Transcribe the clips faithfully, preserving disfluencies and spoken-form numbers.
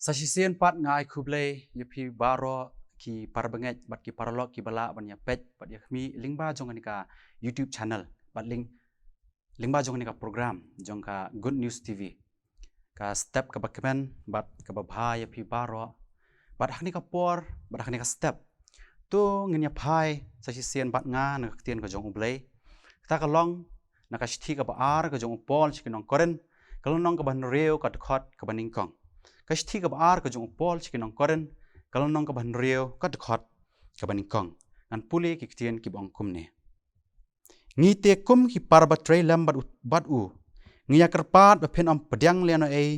Sa shisien pat nga ai khublei ïa phi baroh ki parabangeit bad ki paralok kiba lah ban ïa peit bad ïa khmih lyngba jong kane ka YouTube channel bad lyng lyngba jong kane ka program jong ka Good News T V. Ka step kaba kmen bad kaba bha ïa phi baroh. Bad ha kane ka por bad ha kane ka step to ngin ïa phai sa shisien bad nga na ka ktien ka jong U Blei. Kata ka long na ka shithi kaba ar ka jong u Paul sha ki nong Korinth, ka lynnong kaba hynriew, ka dkhot kaba nyngkong. Ka shithi kaba ar ka jong u Paul sha ki nong Korinth, ka lynnong kaba hynriew, ka dkhot kaba nyngkong. Ngan pule ki ktien kiba ong kumne. Ngi te kum ki parabangeit lem bad u, bad u, ngi ïa kyrpad ba phin ym pdiang lehnohei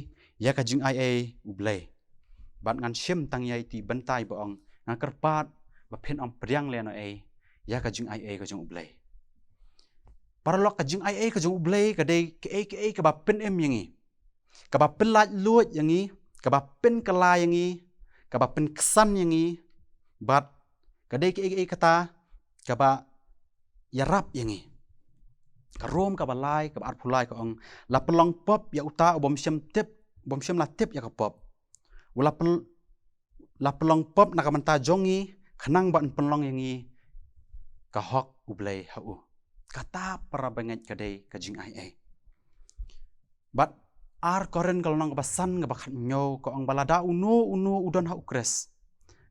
ïa ka jingaiei U Blei. Bad ngan shim tang ïa iti bynta iba ong, nga kyrpad ba phin ym pdiang lehnohei ïa ka jingaiei ka jong U Blei. Paralok, ka jingaiei ka jong U Blei ka dei kaei kaei kaba pynim ïa ngi, kaba pynlait luid ïa ngi, kaba pynkylla ïa ngi, kaba pynksan ïa ngi, bad ka dei kaei kaei kata kaba ïarap ïa ngi. Ka Rom kaba lai, kaba arphew lai ka ong, la pynlong pop ïa uta u bym shym tip, u bym shym la tip ïa ka pop. U la pyn-, la pynlong pop na ka bynta jong ngi, khnang ba un pynlong ïa ngi ka hok U Blei ha u. Kata parabangeit ka dei ka jingaiei. Bad ar Korinth ka lynnong kaba san kaba khathynñiew ka ong ba lada uno uno u don ha U Khrist,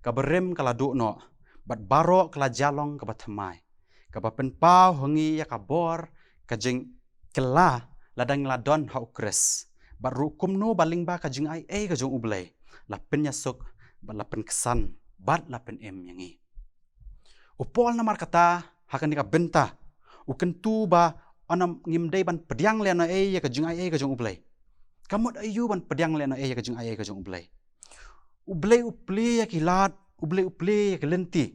ka barim ka la duh noh, bad baroh ka la jia long kaba thymmai. Kaba pynpaw ha ngi ïa ka bor ka jingkylla lada ngi la don ha U Khrist. Bad ruh kumno ba lyngba ka jingaiei ka jong U Blei la pynïasuk, bad la pynksan, bad la pynim ïa ngi. U Paul namar kata ha kane ka bynta u kyntu ba ym, ngim dei ban pdiang lehnohei ïa ka jingaiei ka jong U Blei. Ka mut aïu ban pdiang lehnohei ïa ka jingaiei ka jong U Blei? U Blei u plie ïa ki lad, U Blei u plie ïa ki lynti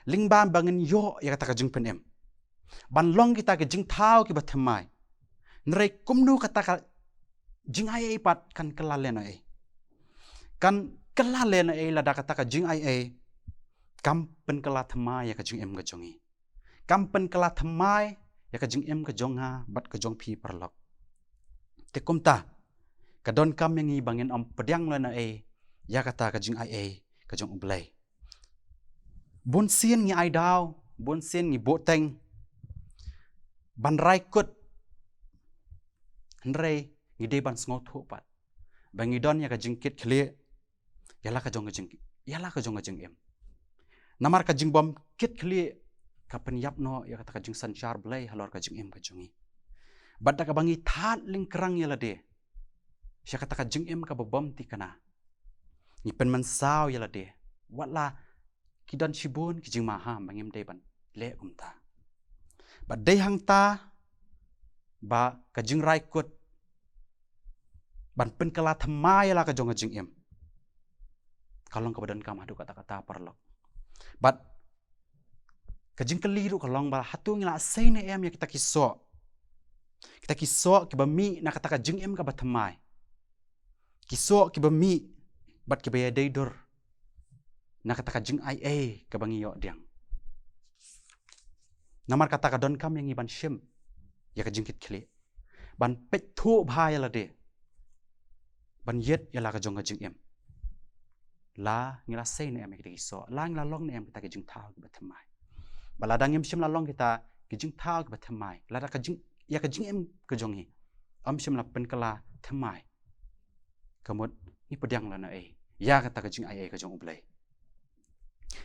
lyngba ba ngin ïoh ïa kata ka jingpynim, ban long kita ki jingthaw kiba thymmai. Hynrei kumno kata ka jingaiei pat kan kylla lehnohei? Kan kylla lehnohei lada kata ka jingaiei kam pynkylla thymmai ïa ka jingim ka jong ngi, kam pynkylla thymmai ïa ka jingim ka jong nga bad ka jong phi paralok. Te kumta ka donkam ïa ngi ba ngin ym pdiang lehnohei ïa kata ka jingaiei ka jong U Blei. Bun sien ngi ai daw, bun sien ngi buhteng ban rai kut, hynrei ngi dei ban sngewthuh pat ba ngi don ïa ka jingkitkhlieh ïa la ka jong ka jing, ïa la ka jong ka jingim. Namar ka jingbym kitkhlieh ka pynïap noh ïa kata ka jingsynshar Blei halor ka jingim ka jong ngi. Bad da kaba ngi thad lyngkrang ïa lade sha kata ka jingim kaba bym thikna, ngi pynmynsaw ïa lade, wat la ki don shibun ki jingmaham, ba ngim dei ban leh kumta. Bad dei hangta ba ka jingrai kut ban pynkylla thymmai ïa la ka jong ka jingim ka long kaba donkam haduh katta katta paralok. Bad ka jingkylli ruh ka long ba hato ngi la sei ne em ïa kita ki soh, kita ki soh kiba mih na kata ka jingim kaba thymmai, ki soh kiba mih bad kiba ïadei dur na kata ka jingaiei kaba ngi ïoh pdiang. Namar kata ka donkam ïa ngi ban shim ïa ka jingkitkhlieh, ban peit thuh bha ïa lade, ban ïit ïa la ka jong ka jingim. La ngi la sei ne em ïa kita ki soh, la ngi la long ne em kita ki jingthaw kiba thymmai. Ba lada ngim shym la long kita ki jingthaw kiba thymmai, lada ka jing, ïa ka jingim ka jong ngi ym shym la pynkylla thymmai, ka mut ngi pdiang lehnohei ïa kata ka jingaiei ka jong U Blei.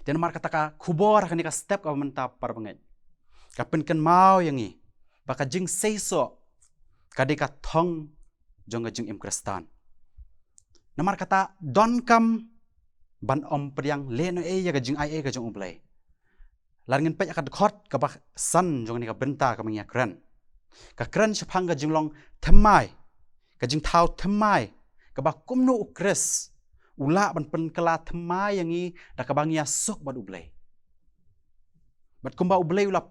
Te namar kata ka khubor ha kane ka step kaba mynta parabangeit ka pynkynmaw ïa ngi ba ka jingsei soh ka dei ka thong jong ka jingim Khristan. Namar kata donkam ban ym pdiang lehnohei ïa ka jingaiei ka jong U Blei. Lada ngin peit ïa ka dkhot kaba san jong kane ka bynta kaba ngi ïa kren, ka kren shaphang ka jinglong thymmai, ka jingthaw thymmai, kaba kumno U Khrist u lah ban pynkylla thymmai ïa ngi da kaba ngi ïasuk bad U Blei. Bad kumba U Blei u la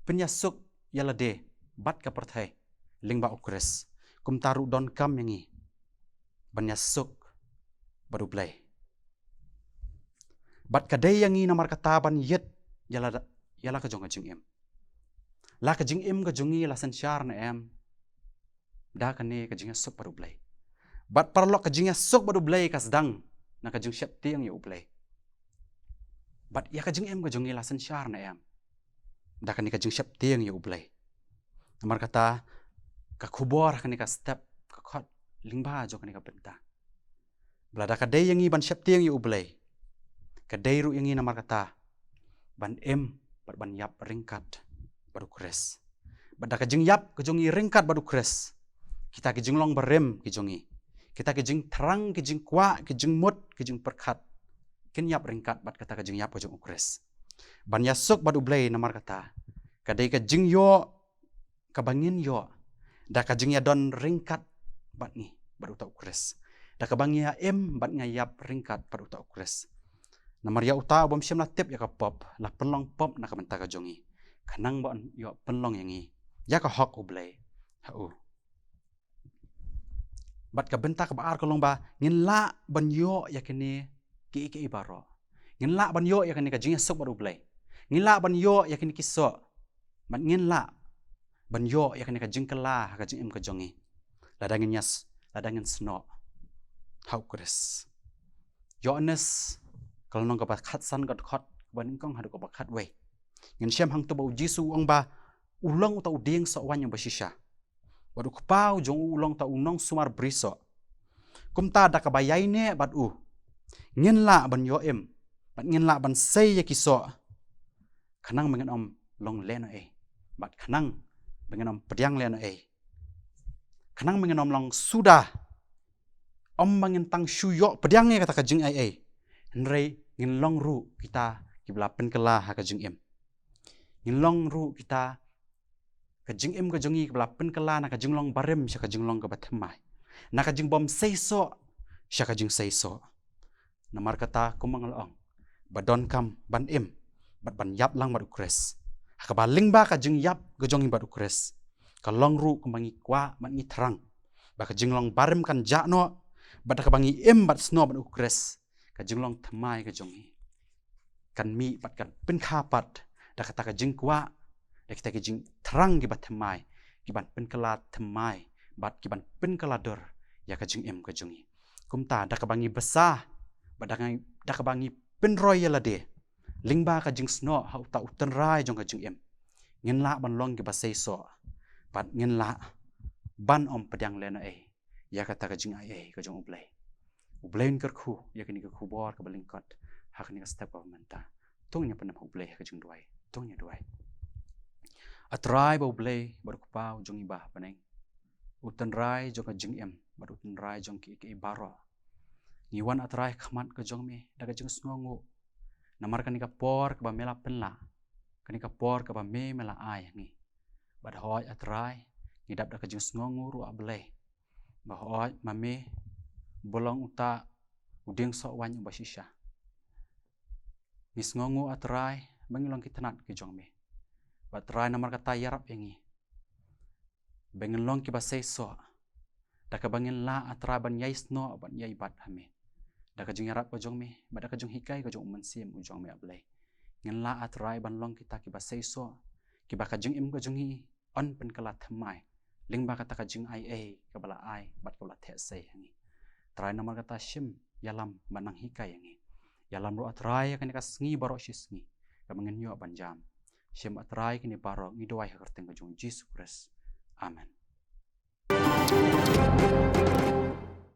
pynïasuk ïa lade bad ka pyrthei lyngba U Khrist, kumta ruh donkam ïa ngi ban ïasuk bad U Blei. Bad ka dei ïa ngi namar kata ban ïit ïa la, ïa la ka jong ka jingim. La ka jingim ka jong ngi la synshar ne em da kane ka jingïasuk bad U Blei? Bad paralok, ka jingïasuk bad U Blei ka sdang na ka jingsheptieng ïa U Blei. Bad ïa ka jingim ka jong ngi la synshar ne em da kane ka jingsheptieng ïa U Blei? Namar kata ka khubor ha kane ka step ka khot lyngba jong kane ka bynta. Ba lada ka dei ïa ngi ban sheptieng ïa U Blei, ka dei ruh ïa ngi namar kata ban im bad ban ïap ryngkat bad U Khrist. Bad da ka jingïap ka jong ngi ryngkat bad U Khrist, kita ki jinglong barim ki jong ngi, kita ki jingthrang, ki jingkwah, ki jingmut, ki jingpyrkhat, kin ïap ryngkat bad kata ka jingïap ka jong U Khrist. Ban ïasuk bad U Blei namar kata ka dei ka jingïoh kaba ngin ïoh da ka jingïadon ryngkat bad ngi bad uta U Khrist, da kaba ngi ïa im bad ngi ïa ïap ryngkat bad uta U Khrist. Namar ïa uta u bym shym la tip ïa ka pop la pynlong pop na ka bynta ka jong ngi, khnang ba un ïoh pynlong ïa ngi ïa ka hok U Blei ha u. Bad ka bynta kaba ar ka long ba ngin lah ban ïoh ïa kine kiei kiei baroh. Ngin lah ban ïoh ïa kane ka jingïasuk bad U Blei. Ngin lah ban ïoh ïa kine ki soh. Bad ngin lah ban ïoh ïa kane ka jingkylla ha ka jingim ka jong ngi, lada ngin ïas, lada ngin snoh ha U Khrist. Ïoannis ka lynnong kaba khatsan, ka dkhot kaba nyngkong haduh kaba khatwei. Ngin shem hangto ba U Jisu u ong ba u long uta u dieng soh waiñ uba shisha, bad U Kpa u jong u u long uta u nongsumar brisoh. Kumta da kaba ïaineh bad u, ngin lah ban ïoh im bad ngin lah ban sei ïa ki soh, khnang ba ngin ym long lehnohei, bad khnang ba ngin ym pdiang lehnohei, khnang ba ngin ym long suda. Ym ba ngin tang shu ïoh pdiang ïa kata ka jingaiei, hynrei ngin long ruh kita kiba la pynkylla ha ka jingim. Ngin long ruh kita ka jingim ka jong ngi kaba la pynkylla na ka jinglong barim sha ka jinglong kaba thymmai, na ka jingbym seisoh sha ka jingseisoh. Namar kata, kumba nga la ong, ba donkam ban im bad ban ïap lang bad U Khrist, ha kaba lyngba ka jingïap ka jong ngi bad U Khrist, ka long ruh kumba ngi kwah bad ngi thrang ba ka jinglong barim kan jah noh, bad da kaba ngi im bad snoh bad U Khrist, ka jinglong thymmai ka jong ngi kan mih bad kan pynkha pat da kata ka jingkwah, da kita ki jingthrang kiba thymmai, kiban pynkylla thymmai bad kiban pynkylla dur ïa ka jingim ka jong ngi. Kumta da kaba ngi bsa bad da ngi, da kaba ngi pynroi ïa lade lyngba ka jingsnoh ha uta U Trai jong ka jingim, ngin lah ban long kiba seisoh bad ngin lah ban ym pdiang lehnohei ïa kata ka jingaiei ka jong U Blei. U Blei un kyrkhu ïa kane ka khubor kaba lyngkot ha kane ka step kaba mynta. To ngin ïa pyndem ha U Blei ha ka jingduwai. To ngin ïa duwai. A Trai ba U Blei bad U Kpa u jong ngi ba ha bneng, U Trai jong ka jingim bad U Trai jong kiei kiei baroh, ngi wan, A Trai, khmat ka jong me da ka jingsngewnguh namar kane ka por kaba me la pynlah, kane ka por kaba me, me la ai ha ngi. Bad hooid, A Trai, ngi dap da ka jingsngewnguh ruh, A Blei, ba hooid, ma me ba long uta u dieng soh waiñ uba shisha. Ngi sngewnguh, A Trai, ba ngi long ki tnat ki jong me. Bad, A Trai, namar kata ïarap ïa ngi ba ngin long kiba seisoh, da kaba ngin lah, A Trai, ban ïai snoh bad ïai bat ha me da ka jingïarap ka jong me bad da ka jinghikai ka jong U Mynsiem u jong me, A Blei. Ngin lah, A Trai, ban long kita kiba seisoh, kiba ka jingim ka jong ngi yn pynkylla thymmai lyngba kata ka jingaiei kaba la ai bad kaba la theh sei ha ngi. Trai, namar kata shim, ïalam bad nang hikai ïa ngi. Ïalam ruh, A Trai, ïa kane ka sngi baroh shi sngi kaba ngin ïoh ban jam. Shim, A Trai, kine baroh ngi duwai ha ka kyrteng ka jong U Jisu Khrist. Amen.